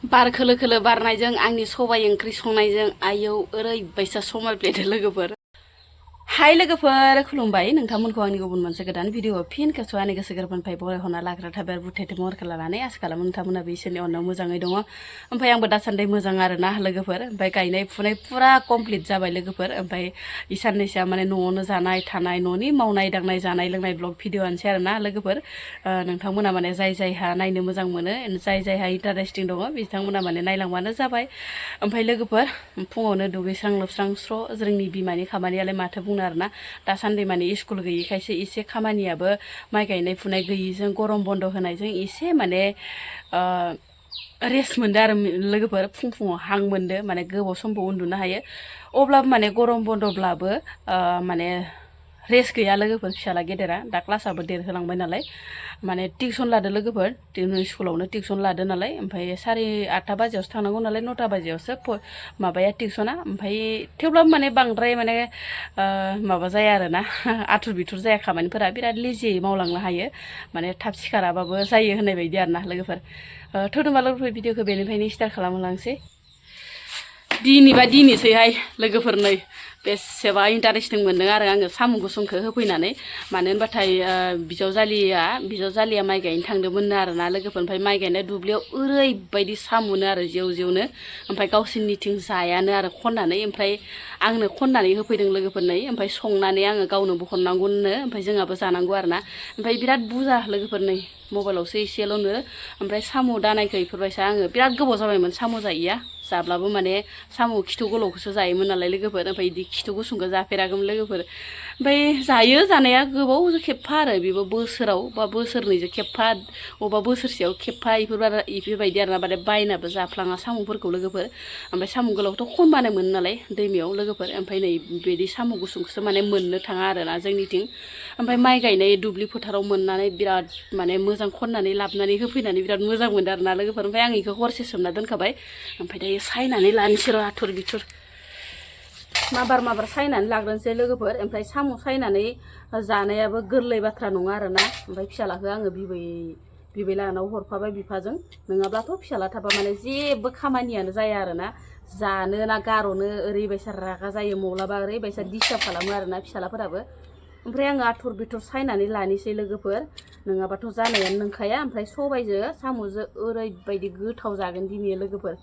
बार खोलो खोलो बारनायजों आंनि सबाय ओंख्रि संनायजों आयौ ओरैबायसा समायफ्लेदो लोगोफोर। हाय लोगोफोर खुलुमबाय नोंथांमोनखौ आंनि गुबुन मोनसे गोदान भिडिअ फिन खेबस आंनि गोसो गोरबोनिफ्राय बरायहरना लाग्रा थाबाय बुथेथे महरखौ लानानै आसा खालामो नोंथांमोनाबो इसोरनि अननायाव मोजाङै दङ। ओमफ्राय आंबो दासान्दि मोजां आरोना लोगोफोर। ओमफ्राय गायनाय फुनाय पुरा कमप्लिट जाबाय लोगोफोर। ओमफ्राय साननैसोआ माने न'आवनो जानाय थानाय न'नि मावनाय दांनाय जानाय लोंनाय ब्लग भिडिअआनोसै आरोना लोगोफोर। नोंथांमोना माने जाय जायहा नायनो मोजां मोनो जाय जायहा इन्टारेस्टिं दङ बिथांमोना माने नायलांबानो जाबाय। ओमफ्राय लोगोफोर फुङावनो दुगैस्रां लोबस्रां स्र' जोंनि बिमानि खामानियालाय माथो बुंनो आरोना। दासान्दि माने स्कुल गैयिखायसो एसे खामानियाबो माइ गायनाय फुनाय गैयिजों गरम बन्द होनायजों एसे माने रेस्ट मोनदो आरो लोगोफोर। फुङाव हां मोनदो माने गोबाव समबो उन्दुनो हायो। अब्लाबो माने गरम बन्दब्लाबो माने रेस्ट गैया लोगोफोर। फिसाला गेदेरा दा क्लासाबो देरहोलांबाय नालाय माने टिउसन लादो लोगोफोर। स्कुलावनो टिउसन लादो नालाय ओमफ्राय 8:30 बाजियावसो थांनांगौ नालाय 9टा बाजियावसो माबाया टिउसना। ओमफ्राय थेवब्लाबो माने बांद्राय माने माबा जाया आरोना आथुर बिथुर जाया। खामानिफोरा बिराद लेजियै मावलांनो हायो माने थाब सिखाराबाबो जायो होननाय बायदि आरोना लोगोफोर। थोदोंबा लोगोफोर भिडिअखौ बेनिफ्रायनो स्टार्ट खालामलांसै। दिनैबा दिनैसैहाय लोगोफोर। नै बेसेबा इन्टारेस्टिं मोनदों आरो आङो साम' गुसुंखौ होफैनानै। मानो होनबाथाय बिजावजालिया माइ गायनो थांदोंमोननो आरोना लोगोफोर। ओमफ्राय माइ गायनाय दुब्लियाव ओरैबायदि साम'नो आरो जेव जेवनो। ओमफ्राय गावसोरनिथिं जायानो आरो खननानै। ओमफ्राय आंनो खननानै होफैदों लोगोफोरनै। ओमफ्राय संनानै आङो गावनोबो हरनांगौनो ओमफ्राय जोंहाबो जानांगौ आरोना। ओमफ्राय बिराद बुरजा लोगोफोरनै मबाइलावसो एसेल'नो। ओमफ्राय साम' दानायखौ इफोरबायसा आङो बिराद गोबाव जाबायमोन साम' जायैया। जाब्लाबो माने साम' खिथु गोलावखौसो जायोमोन नालाय लोगोफोर। ओमफ्राय बिदि खिथु गुसुंखौ जाफेराखैमोन लोगोफोर। ओमफ्राय जायो जानाया गोबाव खेबफा आरो बेबो बोसोराव बा बोसोरनैजों खेबफा अबेबा बोसोरसेयाव खेबफा इफोरबायदि आरोना। माने बायनाबो जाफ्लाङा साम'फोरखौ लोगोफोर। ओमफ्राय साम' गोलावथ' खनबानो मोनो नालाय दैमायाव लोगोफोर। ओमफ्राय नै बिदि साम' गुसुंखौसो माने मोननो थाङा आरोना जोंनिथिं। ओमफ्राय माइ गायनाय दुब्लि फोथाराव मोननानै बिराद माने मोजां खननानै लाबोनानै होफैनानै बिराद मोजां मोनदों आरोना लोगोफोर। ओमफ्राय आं बेखौ हरसे सोमना दोनखाबाय। ओमफ्राय दायो सायनानै लानोसै र' आथुर बिथुर माबार सायनानै लाग्रोनोसै लोगोफोर। ओमफ्राय साम' सायनानै जानायाबो गोरलै बाथ्रा नङा आरोना। ओमफ्राय फिसालाखौ आङो बिबै लानाव हरफाबाय बिफाजों। नङाब्लाथ' फिसाला थाबा माने जेबो खामानियानो जाया आरोना। जानो ना गार'नो ओरैबायसा रागा जायो मब्लाबा ओरैबायसा डिस्टार्ब खालामो आरोना फिसालाफोराबो। ओमफ्राय आङो आथुर बिथुर सायनानै लानोसै लोगोफोर। नङाबाथ' जानायानो नंखाया। ओमफ्राय सबायजों साम'जों ओरैबायदि गोथाव जागोन दिनै लोगोफोर।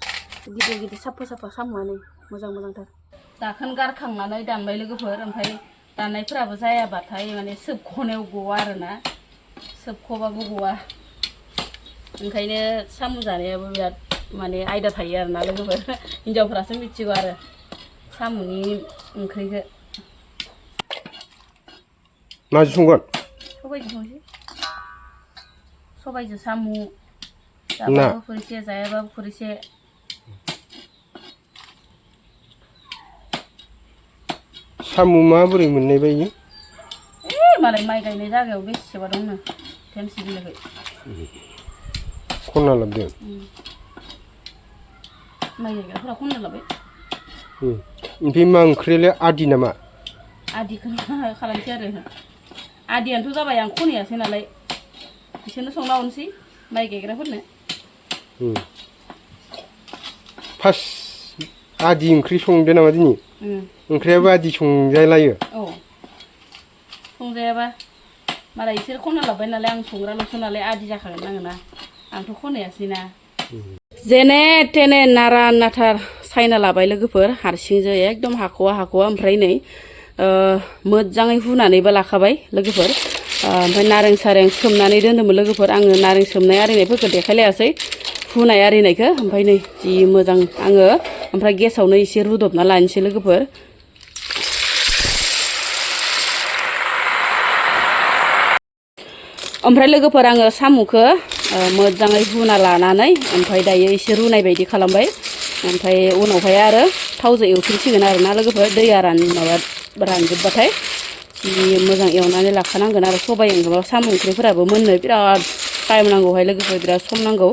गिदिर गिदिर साफा साम'आनो मोजांथार। दाखोन गारखांनानै दानबाय लोगोफोर। ओमफ्राय दाननायफोराबो जायाबाथाय माने सोबख'नायाव गवा आरोना। सोबख'बाबो गवा। ओंखायनो साम' जानायाबो बिराद माने आयदा थायो आरोना लोगोफोर। हिनजावफ्रासो मिथिगौ आरो साम'नि ओंख्रिखौ। माजों संगोन? सबायजों संसै। सबायजों साम' जाबाबो खुरैसे जायाबाबो खुरैसे। साम' माबोरै मोननाय बायो? मालाय माइ गायनाय जायगायाव बेसेबा दंनो थेमसि बिलोखै खनना लाबोदों। माइ गायग्राफोरा खनना लाबाय। ओमफ्राय मा ओंख्रियालाय आदि नामा? आदिखौनो खालामसै आरो। आदियानोथ' जाबाय आं खनैयासै नालाय बिसोरनो संना हरनोसै माइ गायग्राफोरनो। फार्स्ट आदि ओंख्रि संदो नामा दिनै? ओंख्रियाबो आदि संजालायो? औ संजायाबा मालाय बिसोर खनना लाबोबाय नालाय आं संग्राल'सो नालाय आदि जाखागोन आङो ना। आंथ' खनैयासैना। जेने थेने नारा नाथार सायना लाबाय लोगोफोर हारसिंजों एकदम हाख'वा। ओमफ्राय नै मोजाङै हुनानैबो लाखाबाय लोगोफोर। ओमफ्राय नारें सारें सोमनानै दोनदोंमोन लोगोफोर। आङो नारें सोमनाय आरिनायफोरखौ देखायलायासै हुनाय आरिनायखौ। ओमफ्राय नै जि मोजां आङो ओमफ्राय गेसावनो एसे रुदबना लानोसै लोगोफोर। ओमफ्राय लोगोफोर आङो साम'खौ मोजाङै हुना लानानै ओमफ्राय दायो एसे रुनाय बायदि खालामबाय। ओमफ्राय उनावहाय आरो थावजों एवफिनसिगोन आरोना लोगोफोर। दैया रानजोबबाथाय जि मोजां एवनानै लाखानांगोन आरो। सबाइ ओंख्रिबा साम' ओंख्रिफोराबो मोननो बिराद टाइम नांगौहाय लोगोफोर, बिराद सम नांगौ।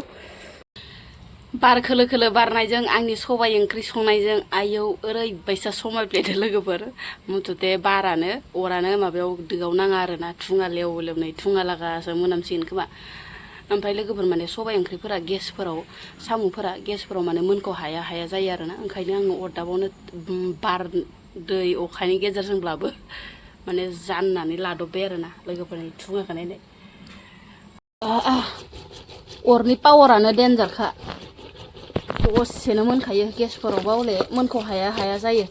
बार खोलो खोलो बारनायजों आंनि सबाय ओंख्रि संनायजों आयौ ओरैबायसा समायफ्लेदो लोगोफोर। मुथुथे बारानो अरानो माबायाव दोआव नाङा आरोना। धुङा लेव लेवनाय धुङा लागासो मोनामसिगोन खोमा। ओमफ्राय लोगोफोर माने सबाइ ओंख्रिफोरा गेसफोराव माने मोनखौ हाया जायो आरोना ओंखायनो आङो अरदाबावनो बार दै अखानि गेजेरजोंब्लाबो माने जाननानै लादबबाय आरोना लोगोफोरनि थुङाखौ नायनाय अरनि पावारानो डेन्जारखा दसेनो मोनखायो गेसफोरावबा हले मोनखौ हाया जायो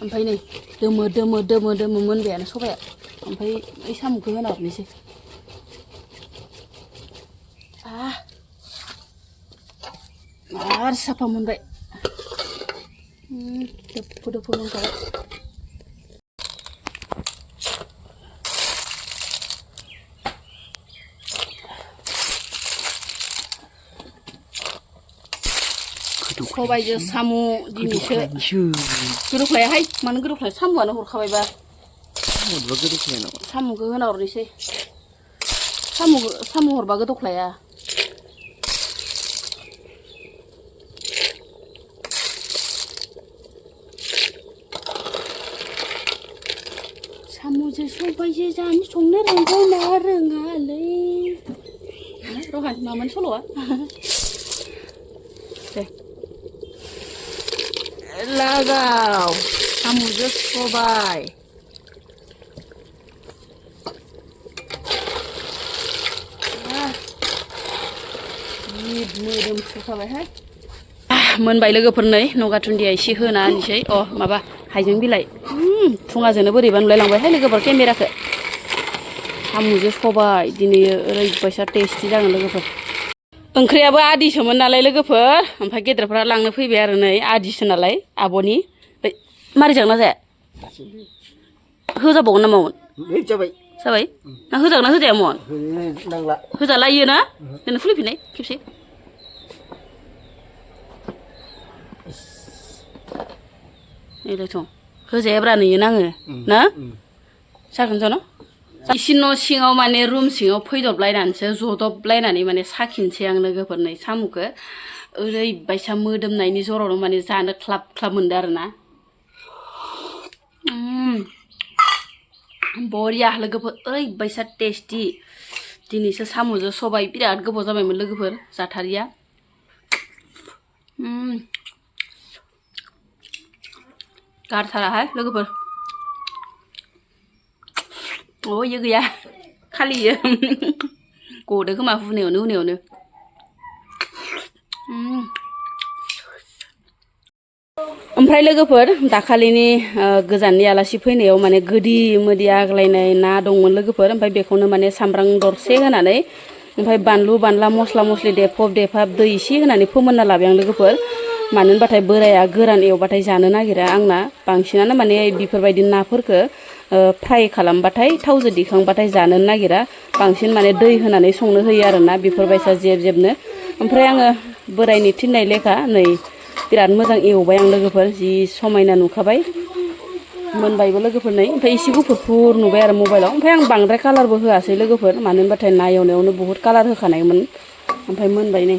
ओमफ्राय नै दोमो मोनबायानो सबाया ओमफ्राय ओइ साम'खौ होना हरनोसै आरो साफा मोनबाय दोफो मोनखाबाय सबायजों साम' दिनैसो गोदौख्लायाहाय मानो गोदौख्लाया साम'आनो हरखाबायबा साम'खौ होना हरनोसै साम' हरबा गोदौख्लाया साम'जों सबायजों जानो संनो रोंगौना रोङालै रहाय मामोन सल'आ दे लागाव साम'जों सबाय मोदोमफ्रुखाबायहाय मोनबाय लोगोफोर नै नगा दुन्दिया एसे होना होनोसै माबा हाइजें बिलाइ थुङाजोंनो बोरैबा नुलायलांबायहाय लोगोफोर केमेराखौ साम'जों सबाय दिनै ओरैबायसा टेस्टि जागोन लोगोफोर ओंख्रियाबो आदिसोमोन नालाय लोगोफोर ओमफ्राय गेदेरफ्रा लांनो फैबाय आरो नै आदिसो नालाय आब'नि मारै जागोन ना जाया होजाबावगोन ना मामोन जाबाय ना होजागोन ना होजायामोन होजालायो ना नोंनो खुलिफिननाय खेबसे नैलायथ' होजायाब्रा नैयो नाङो ना जागोन न' इसिं न' सिङाव माने रुम सिङाव फैदबलायनानैसो जदबलायनानै माने साखिनोसै आं लोगोफोर नै साम'खौ ओरैबायसा मोदोमनायनि जरावनो माने जानो ख्लाब मोनदो आरोना बरिया लोगोफोर ओरैबायसा टेस्टि दिनैसो साम'जों सबाय बिराद गोबाव जाबायमोन लोगोफोर जाथारिया गारथाराहाय लोगोफोर इयो गैया खालि इयो गदो खोमा हुनायावनो ओमफ्राय लोगोफोर दाखालिनि गोजाननि आलासि फैनायाव माने गोदि मोदि आग्लायनाय ना दंमोन लोगोफोर ओमफ्राय बेखौनो माने सामब्राम दरसे होनानै ओमफ्राय बानलु बानला मस्ला मस्लि देफब दै एसे होनानै फोमोनना लाबाय आं लोगोफोर मानो होनबाथाय बोराया गोरान एवबाथाय जानो नागिरा आंना बांसिनानो माने बेफोरबायदि नाफोरखौ फ्राय खालामबाथाय थावजों दिखांबाथाय जानो नागिरा बांसिन माने दै होनानै संनो होयो आरोना बेफोरबायसा जेबनो ओमफ्राय आङो बोरायनि थिननाय लेखा नै बिराद मोजां एवबाय आं लोगोफोर जि समायना नुखाबाय मोनबायबो लोगोफोर नै ओमफ्राय एसे गुफुर नुबाय आरो मबाइलाव ओमफ्राय आं बांद्राय कालारबो होआसै लोगोफोर मानो होनबाथाय ना एवनायावनो बुहुत कालार होखानायमोन ओमफ्राय मोनबाय नै